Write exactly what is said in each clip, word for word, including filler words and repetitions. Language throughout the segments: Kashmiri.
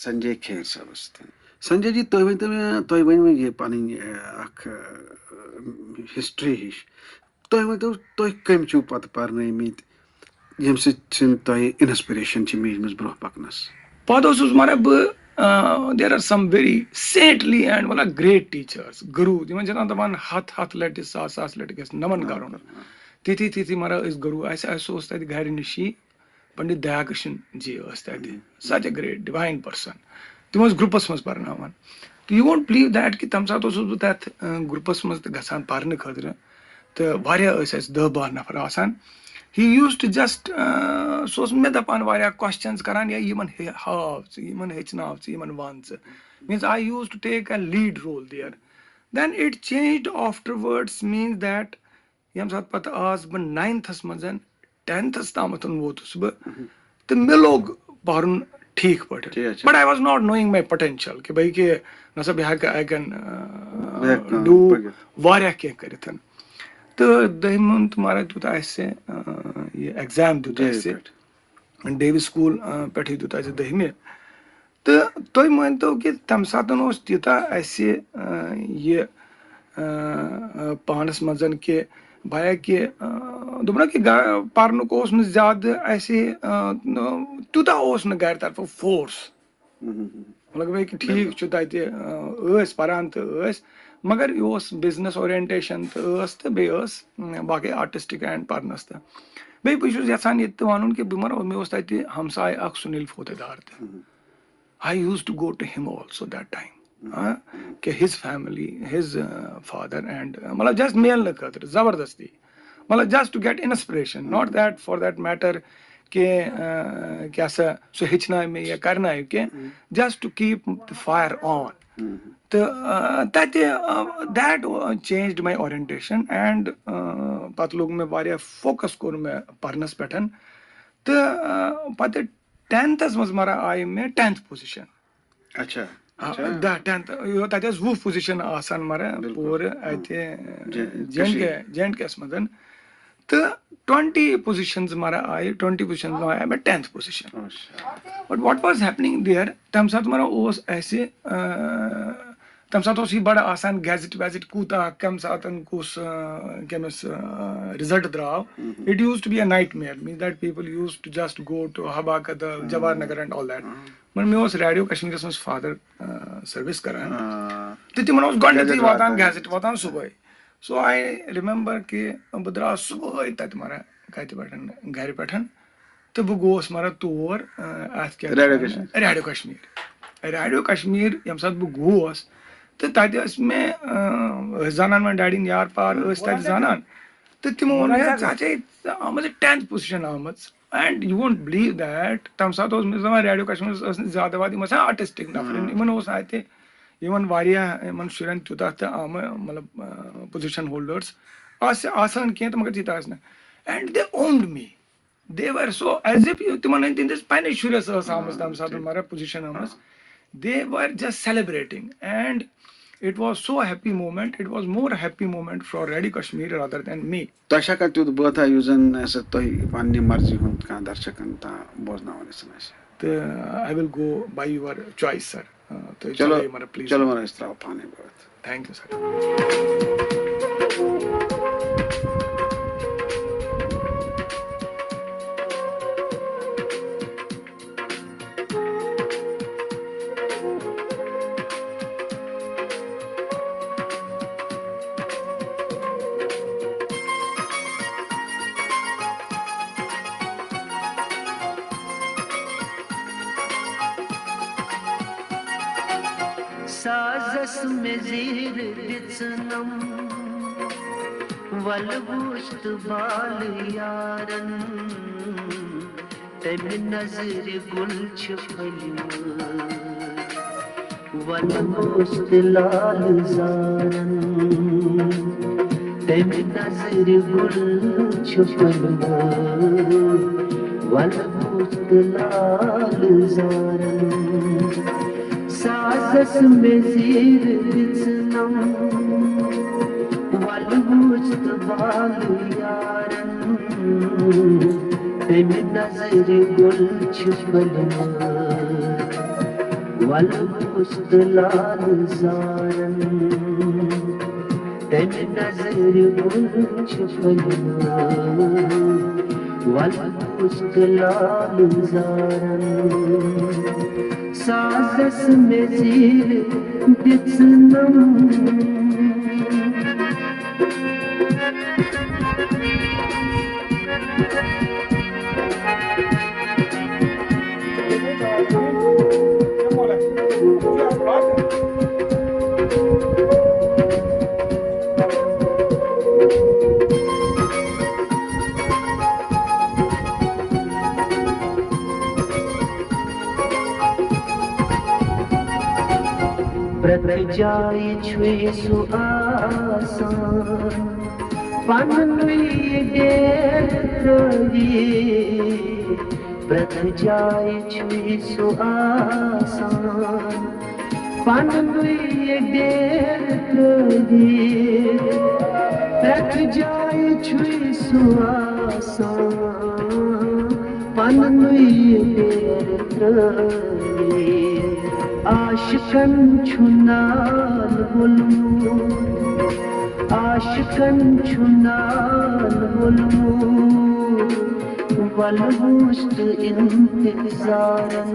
سنجے کھیر صٲبَس سۭتۍ۔ سنجے جی، تُہۍ ؤنۍ تو مےٚ، تۄہہِ ؤنۍ وۄنۍ یہِ پَنٕنۍ، اَ، اَکھ، اَ، ہسٹری ہِش۔ تُہۍ ؤنۍ تو، تُہۍ کٔمۍ چھِو پَتہٕ پَرنٲومٕتۍ، ییٚمہِ سۭتۍ سۭتۍ تۄہہِ inspiration چھِ میٖجمٕژ برٛونٛہہ پَکنَس؟ پَتہٕ اوسُس مطلب بہٕ، اَ، there are some very saintly and مطلب great teachers، گُروٗ، یِمَن چھِ آسان دَپان ہَتھ ہَتھ لَٹہِ، ساس ساس لَٹہِ گژھِ نَمَن کَرُن۔ تِتھی تِتھی مطلب ٲسۍ گُروٗ اَسہِ، اَسہِ اوس تَتہِ گَرِ نِشی پنڈت دیا کرشن جی ٲسۍ تَتہِ، such a great divine person۔ تِم ٲسۍ گروپَس منٛز پَرناوان۔ تہٕ you won't believe that کہِ تَمہِ ساتہٕ اوسُس بہٕ تَتھ، اَ، گروپَس منٛز تہٕ گژھان پَرنہٕ خٲطرٕ۔ تہٕ واریاہ ٲسۍ اَسہِ دَہ باہ نفر آسان۔ He used to just، اَ، سُہ اوس مےٚ دَپان واریاہ questions کَران، یا یِمَن ہے-، ہاو ژٕ، یِمَن ہیٚچھناو ژٕ، یِمَن وَن ژٕ۔ Means I used to take a lead role there۔ Then it changed afterwards، means that ییٚمہِ ساتہٕ پَتہٕ آس بہٕ ناینتھَس منٛز، ٹینتھَس تامَتھ ووتُس بہٕ، تہٕ مےٚ لوٚگ پَرُن ٹھیٖک پٲٹھۍ۔ ٹھیٖک، اچھا۔ But I was not knowing my potential کہِ بہٕ ہیٚکہِ، نہ سا بہٕ ہیٚکہٕ، I can، اَ، بہٕ ہیٚکہٕ کانٛہہ do پٔرِتھ۔ واریاہ کینٛہہ کٔرِتھ۔ تہٕ دٔہمہِ ہُنٛد تہٕ مگر تیوٗتاہ اَسہِ، اَ، یہِ ایٚگزام دیُت جے یوٗ اَسہِ۔ پٮ۪ٹھ۔ ڈیوی سکوٗل، اَ، پٮ۪ٹھٕے دیُت اَسہِ دٔہمہِ۔ تہٕ تُہۍ مٲنۍ تو کہِ تَمہِ ساتہٕ اوس تیوٗتاہ اَسہِ، اَ، یہِ، اَ، اَ، پانَس منٛز کہِ بیا کہِ، اَ، دوٚپُن نہ کہِ گا-، پَرنُک اوس نہٕ زیادٕ اَسہِ، اَ، نہ، تیوٗتاہ اوس نہٕ گَرِ طرفہٕ فورس۔ مطلب گوٚو کہِ ٹھیٖک چھُ تَتہِ، اَ، ٲسۍ پَران تہٕ ٲسۍ، مگر یہِ اوس بِزنِس اورینٹیشن تہٕ ٲس، تہٕ بیٚیہِ ٲس، اَ، باقٕے آرٹسٹِک اینڈ پَرنَس تہٕ۔ بیٚیہِ بہٕ چھُس یَژھان یہِ تہِ وَنُن کہِ بہٕ مَرو، مےٚ اوس تَتہِ ہمساے اَکھ سُنیل فوتہٕ دار تہٕ۔ I used to go to him also that time، ہاں، کہِ his family، his، a, father and، اَ، مطلب just میلنہٕ خٲطرٕ زبردستی، مطلب just to get inspiration، not that for that matter کہِ، اَ، کیٛاہ سا سُہ ہیٚچھنایہِ مےٚ یا کَرنایہِ کینٛہہ، just to keep the fire on۔ تہٕ، اَ، تَتہِ، اَ، that changed my orientation and، اَ، پَتہٕ لوٚگ مےٚ واریاہ فوکَس کوٚر مےٚ پَرنَس پٮ۪ٹھ۔ تہٕ، اَ، پَتہٕ ٹینتھَس منٛز مَرا آیہِ مےٚ ٹینتھ پوزیشن۔ اچھا، آ، اچھا۔ دَہ، ٹینتھ، یہِ، تَتہِ ٲس وُہ پوزیشن آسان مَرا بِلکُل۔ پوٗرٕ اَتہِ، جے-، جے اینڈ کے، کٔشیٖرِ۔ جے اینڈ کے یَس منٛز۔ تہٕ ٹُوَنٹی پوزیشنز مَرا آیہِ، ٹُوَنٹی پوزیشنز مَرا آیہِ مےٚ ٹینتھ پوزیشن۔ اچھا۔ But what was happening there، تَمہِ ساتہٕ مَرا اوس اَسہِ، آ، تَمہِ ساتہٕ اوس یہِ بَڑٕ آسان گیزٹ ویزٹ کوٗتاہ، کَمہِ ساتہٕ کُس، آ، کٔمِس، آ، رِزلٹ درٛاو۔ It used to be a nightmare، means that people used to just go to Habba Kadal, Jawahar Nagar and all that۔ مگر مےٚ اوس ریڈیو کشمیٖرَس منٛز فادر، آ، سٔروِس کران۔ آ۔ تہٕ تِمن اوس گۄڈٕنیتھٕے گیزٹ واتان، واتان۔ گیزٹ واتان صُبحٲے۔ So I remember کہِ بہٕ درٛاس صُبحٲے تَتہِ مَرا کَتہِ پٮ۪ٹھ، گرِ پٮ۪ٹھ۔ تہٕ بہٕ گوس مَرا تور، آ، اَتھ کیٛاہ ریڈیو وَنان؟ کشمیٖر۔ ریڈیو کشمیٖر۔ ریڈیو کشمیٖر ییٚمہِ ساتہٕ بہٕ گوس، تہٕ تَتہِ ٲسۍ مےٚ، آ، ٲسۍ زانان وۄنۍ ڈیڈیٖن یار پار، ٲسۍ تَتہِ زانان۔ تہٕ تِمو ووٚن مےٚ، "ژٕ ہا چھے آمٕژ ٹینتھ پوزیشن آمٕژ۔" And you won't believe that، تَمہِ ساتہٕ اوس مےٚ زَن ریڈیو کشمیٖرَس ٲس نہٕ زیادٕ وادٕ، یِم ٲسۍ آرٹسٹِک نفر، یِمن اوس اَتہِ، یِمن واریاہ، یِمن شُرٮ۪ن تیوٗتاہ تہٕ آمہٕ، مطلب، آ، پوزیشن ہولڈٲرٕس آسہِ، آسان کینٛہہ تہٕ مگر تیٖتیٛاہ ٲسۍ نہٕ۔ And they owned me۔ They were so as if تِمن ہٕنٛدۍ تِہنٛدِس پننِس شُرِس ٲس آمٕژ تَمہِ ساتہٕ مطلب پوزیشن آمٕژ۔ They were just celebrating and it was so happy moment، it was more happy moment for Radio Kashmir rather than me۔ تۄہہِ چھا کانٛہہ تیُتھ بٲتھا یُس زَن ہسا تۄہہِ پننہِ مرضی ہُنٛد کانٛہہ درشکن تام بوزناوُن یژھان آسہِ؟ تہٕ I will go by your choice، sir۔ آ، تُہۍ چلو، چلٲیِو مطلب، please۔ چلو، وَلہٕ أسۍ ترٛاوو پانَے بٲتھ۔ Thank you، sir۔ سازس مےٚ زیٖر دِژٕنم، وَلہٕ وُچھ تہٕ بالہٕ یارن، تَمہِ نظرِ گُل چھِ پھٔلمٕژ۔ وَلہٕ وُچھ تہٕ لالہٕ زارن، تَمہِ نظرِ گُل چھُ پھٔلمٕژ۔ وَلہٕ وُچھ تہٕ لالہٕ زارن، سازس مےٚ زیٖر دِژٕنم۔ وَلہٕ وُچھ تہٕ بالہٕ یارن، تَمہِ نظرِ گُل چھُ پھٔلمٕژ۔ وَلہٕ وُچھ تہٕ لالہٕ زارَن، تَمہِ نظرِ گُل چھُ پھٔلِمُت۔ وَلہٕ وُچھ تہٕ لالہٕ زارَن، سازَس مےٚ زیٖر دِژٕنَم۔ پرٛٮ۪تھ جایہِ چھُے سُہ آسان، پننُے ڈیرٕ ترٲوِتھ۔ پرٛٮ۪تھ جایہِ چھُے سُہ آسان، پننُے ڈیرٕ ترٲوِتھ۔ پرٛٮ۪تھ جایہِ چھُے سُہ آسان، پننُے ڈیرٕ ترٲوِتھ۔ عاشقن چھُ نال ووٚلمُت، عاشقن چھُ نال ووٚلمُت۔ وَلہٕ وُچھ تہٕ اِنتظارَن،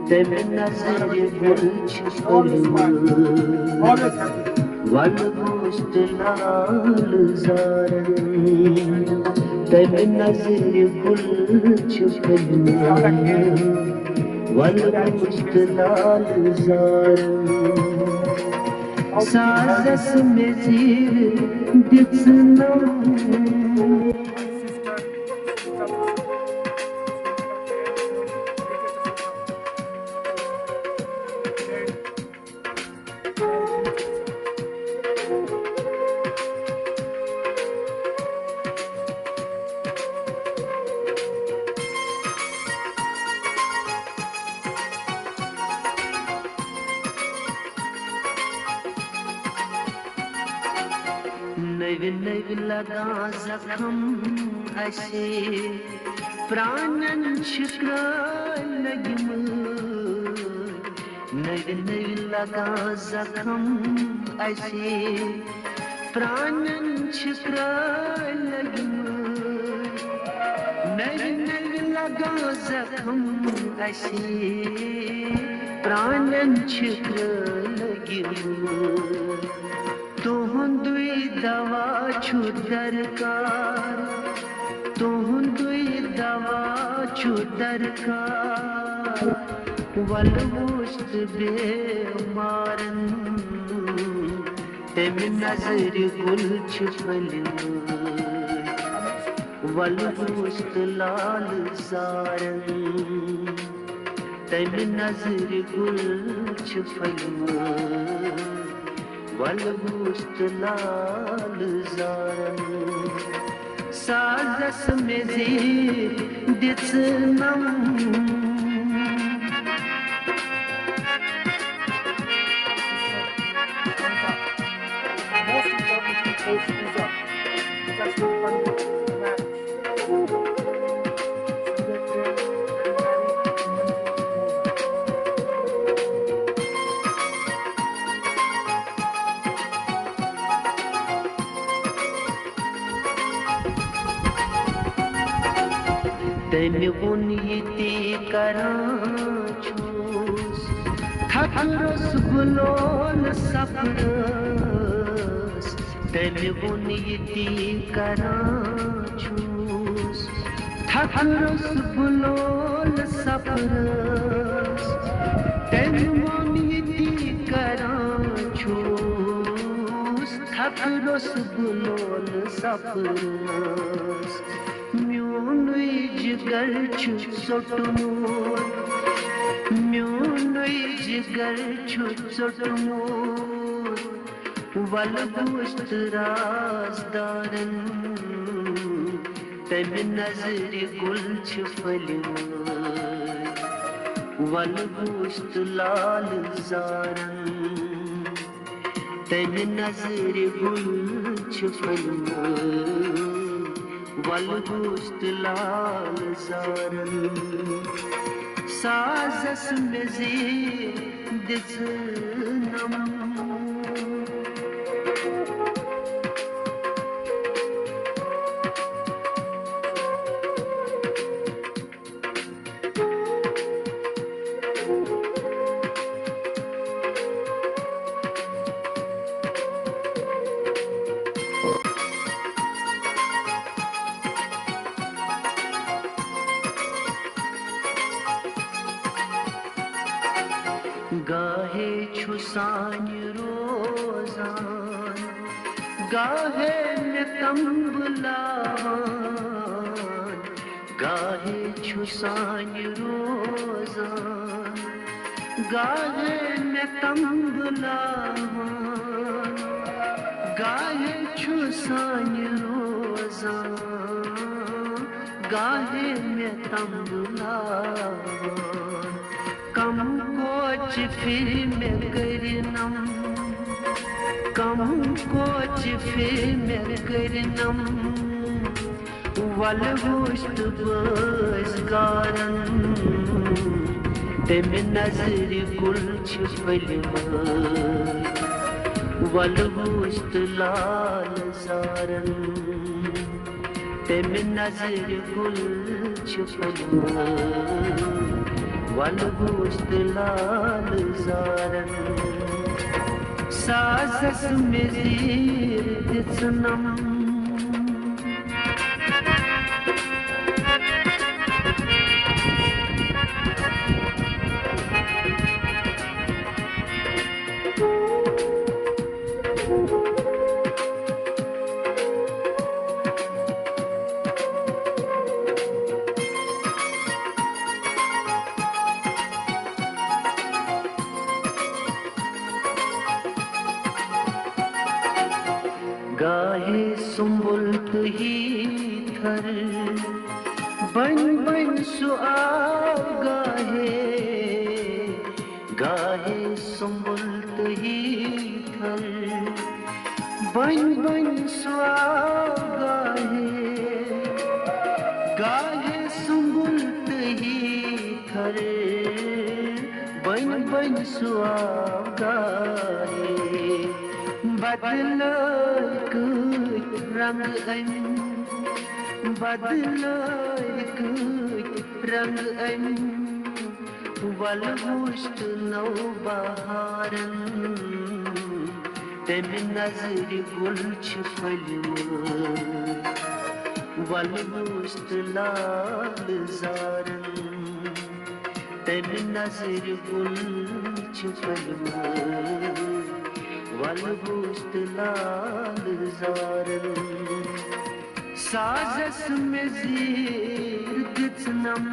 تَمہِ نظرِ گُل چھُ پھوٚلمُت۔ وَلہٕ وُچھ تہٕ لالہٕ زارَن، تَمہِ نظرِ گُل چھُ پھوٚلمُت۔ وَلہٕ وُچھ تہٕ لالہٕ زارَن، سازَس مےٚ زیٖر دِژٕنَم۔ نٔوۍ نٔوۍ لگان زخم اَسہِ، پرٛانٮ۪ن چھِ کرٛٲلۍ لٔگۍمٕتۍ۔ نٔوۍ نٔوۍ لگان زخم اَسہِ، پرٛانٮ۪ن چھِ کرٛٲلۍ لٔگۍمٕتۍ۔ نٔوۍ نٔوۍ لگان زخم اَسہِ، پرٛانٮ۪ن چھِ کرٛٲلۍ لٔگۍمٕتۍ۔ تُہُنٛدُے دوا چھُ درکار، تُہُنٛدُے دوا چھُ درکار۔ وَلہٕ وُچھ تہٕ بیمارن، تَمہِ نظرِ گُل چھِ پھٔلمٕتۍ۔ وَلہٕ وُچھ تہٕ لالہٕ زارن، تَمہِ نظرِ گُل چھِ پھٔلمٕتۍ۔ وَلہٕ وُچھ تہٕ لالہٕ زارن، سازَس مےٚ زیٖر دِژٕنَم۔ تٔمۍ ووٚن، یہِ تی کران چھُس، تھکرس بہٕ لولہٕ سفرس۔ تٔمۍ ووٚن، یہِ تی کران چھُس، تھکرس بہٕ لولہٕ سفرس۔ تٔمۍ ووٚن، یہِ تی کران چھُس، تھکرس بہٕ لولہٕ سفرس۔ میونُے جگر چھُ ژوٚٹمُت، میونُے جگر چھُ ژوٚٹمُت۔ وَلہٕ وُچھ تہٕ رازدارن، تَمہِ نظرِ گُل چھِ پھٔلمٕتۍ۔ وَلہٕ وُچھ تہٕ لالہٕ زارن، تَمہِ نظرِ گُل چھِ پھٔلمٕتۍ۔ وَلہٕ وُچھ تہٕ لالہٕ زارن، سازس مےٚ زیٖر دِژٕنم۔ گاہے چھُ سانہِ روزان، گاہے مےٚ تنبلاوان۔ گاہے چھُ سانہِ روزان، گاہے مےٚ تنبلاوان۔ گاہے چھُ سانہِ روزان، گاہے مےٚ تنبلاوان۔ کم کوچہِ پھِرِ مےٚ کٔرِنم، کم کوچہِ پھِرِ مےٚ کٔرِنم۔ وَلہٕ وُچھ تہٕ بٲزۍ گارن، تَمہِ نظرِ گُل چھِ پھٔلۍ مٲلۍ۔ وَلہٕ وُچھ تہٕ لال زارن، تَمہِ نظرِ گُل چھِ پھٔلۍ مٲلۍ۔ وَلہٕ وُچھ تہٕ لال زارن، سازس مےٚ زیٖر دِژٕنم۔ گاہے سنبل تہٕ ہیتھر، بٔنۍ بٔنۍ سُہ آو گاہے۔ گاہے سنبل تہٕ ہیتھر، بٔنۍ بٔنۍ سُہ آو گاہے۔ گاہے سنبل تہٕ ہیتھر، بٔنۍ بٔنۍ سُہ آو گاہے۔ بدلٲے کۭتۍ رنگ أمۍ، بدلٲے کۭتۍ رنگ أمۍ۔ وَلہٕ وُچھ تہٕ نوٚو بہارن، تَمہِ نظرِ گُل چھِ پھٔلۍ مٲلۍ۔ وَلہٕ وُچھ تہٕ لال زارن، تَمہِ نظرِ گُل چھِ پھٔلۍ مٲلۍ۔ وَلہٕ وُچھ تہٕ لال زارن، سازس مےٚ زیٖر دِژنم۔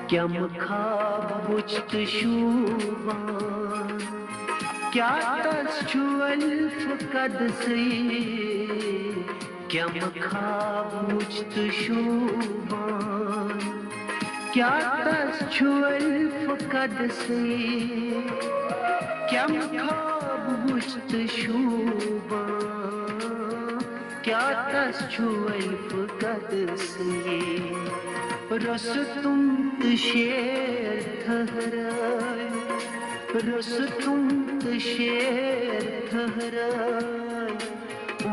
کیٛاہ خواب وُچھ تہٕ شوٗبان، کیٛاہ تس چھُ الفت قدسٕے؟ کیٛاہ خواب وُچھ تہٕ شوٗبان، کیٛاہ تس چھُ الفت قدسٕے؟ کیٛاہ خواب وُچھ تہٕ شوٗبان، کیٛاہ تس چھُ الفت قدسٕے؟ رُستُم تہٕ شیر ٹھٔہرٲے، رُستُم تہٕ شیر ٹھٔہرٲے،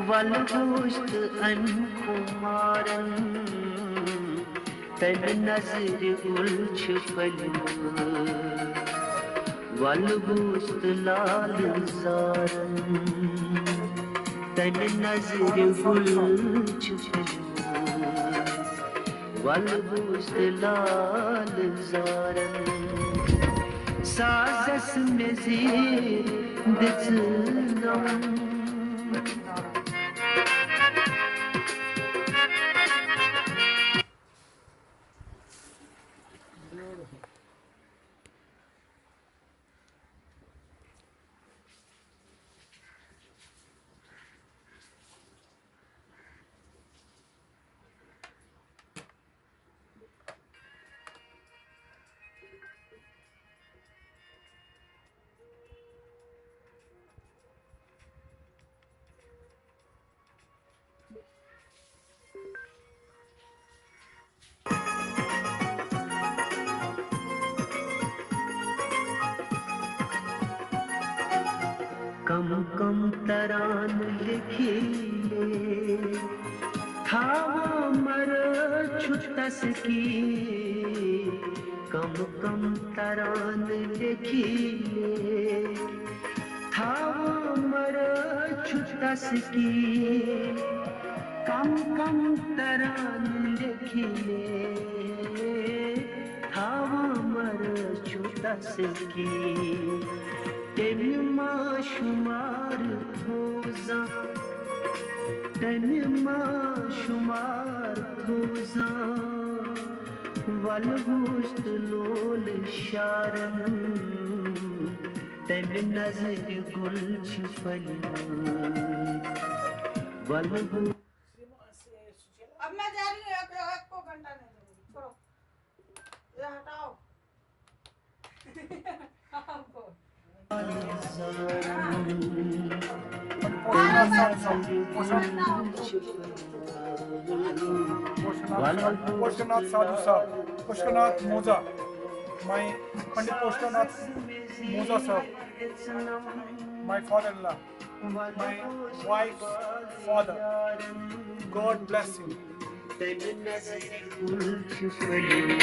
وَلہٕ وُچھ تہٕ اَمہِ خُمارن، تَمہِ نظرِ گُل چھِ پھٔلۍ مٲلۍ۔ وَلہٕ وُچھ تہٕ لال زارن، تَمہِ نظرِ گُل چھِ پھٔلۍ مٲلۍ۔ وَلہٕ وُچھ تہٕ لال زارن، سازس مےٚ زیٖر دِژٕنم۔ کم تران لیکھِلے، تھاوان مرٕ چھُ تس کی۔ کم کم تران لیکھِلے، تھاوان مرٕ چھُ تس کی۔ کم کم تران لیکھِلے، تھاوان مرٕ چھُ تس کی۔ تٔمۍ ما شُمار تھوٚو زانٛہہ، تٔمۍ ما شُمار تھوٚو زانٛہہ۔ وَلہٕ وُچھ تہٕ لولہٕ شارن، تٔمۍ نظرِ گُل چھِ پھٔلۍ مٕتۍ۔ وَلہٕ وُچھ۔ اب میں جا رہی ہوں، ایک، ایک کو گھنٹہ نہیں دوں گی، چھوڑو۔ یہ ہٹاؤ۔ آپ کو۔ پوشناتھ سادھو صاحب، پوشناتھ سادھو صاحب، پوشناتھ موزہ، my Pandit پوشناتھ موزہ Sahib, my father in law. My wife's father. God bless you. تٔمۍ نظرِ گُل چھُ پھٔلِمُت،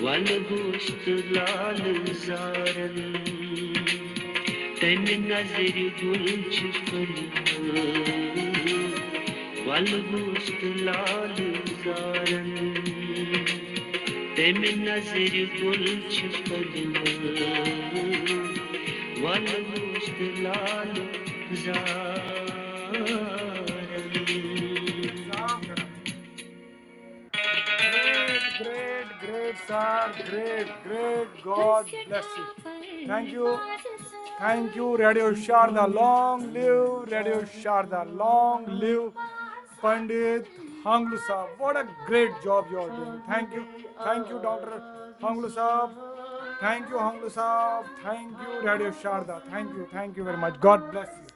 وَلہٕ وُچھ تہٕ لالہٕ زارن۔ تٔمۍ نظرِ گُل چھُ پھٔلِمُت، وَلہٕ وُچھ تہٕ لالہٕ زارن۔ تٔمۍ نظرِ گُل چھُ پھٔلِمُت، وَلہٕ وُچھ تہٕ لالہٕ زارن۔ Great, great, great, sir. Great, great. God bless you. Thank you. Thank you, Radio Sharda. Long live Radio Sharda. Long live Pandit Hanglu Saab. What a great job you are doing. Thank you. Thank you, Doctor Hanglu Saab. Thank you, Hanglu Saab. Thank you, Radio Sharda. Thank you. Thank you very much. God bless you.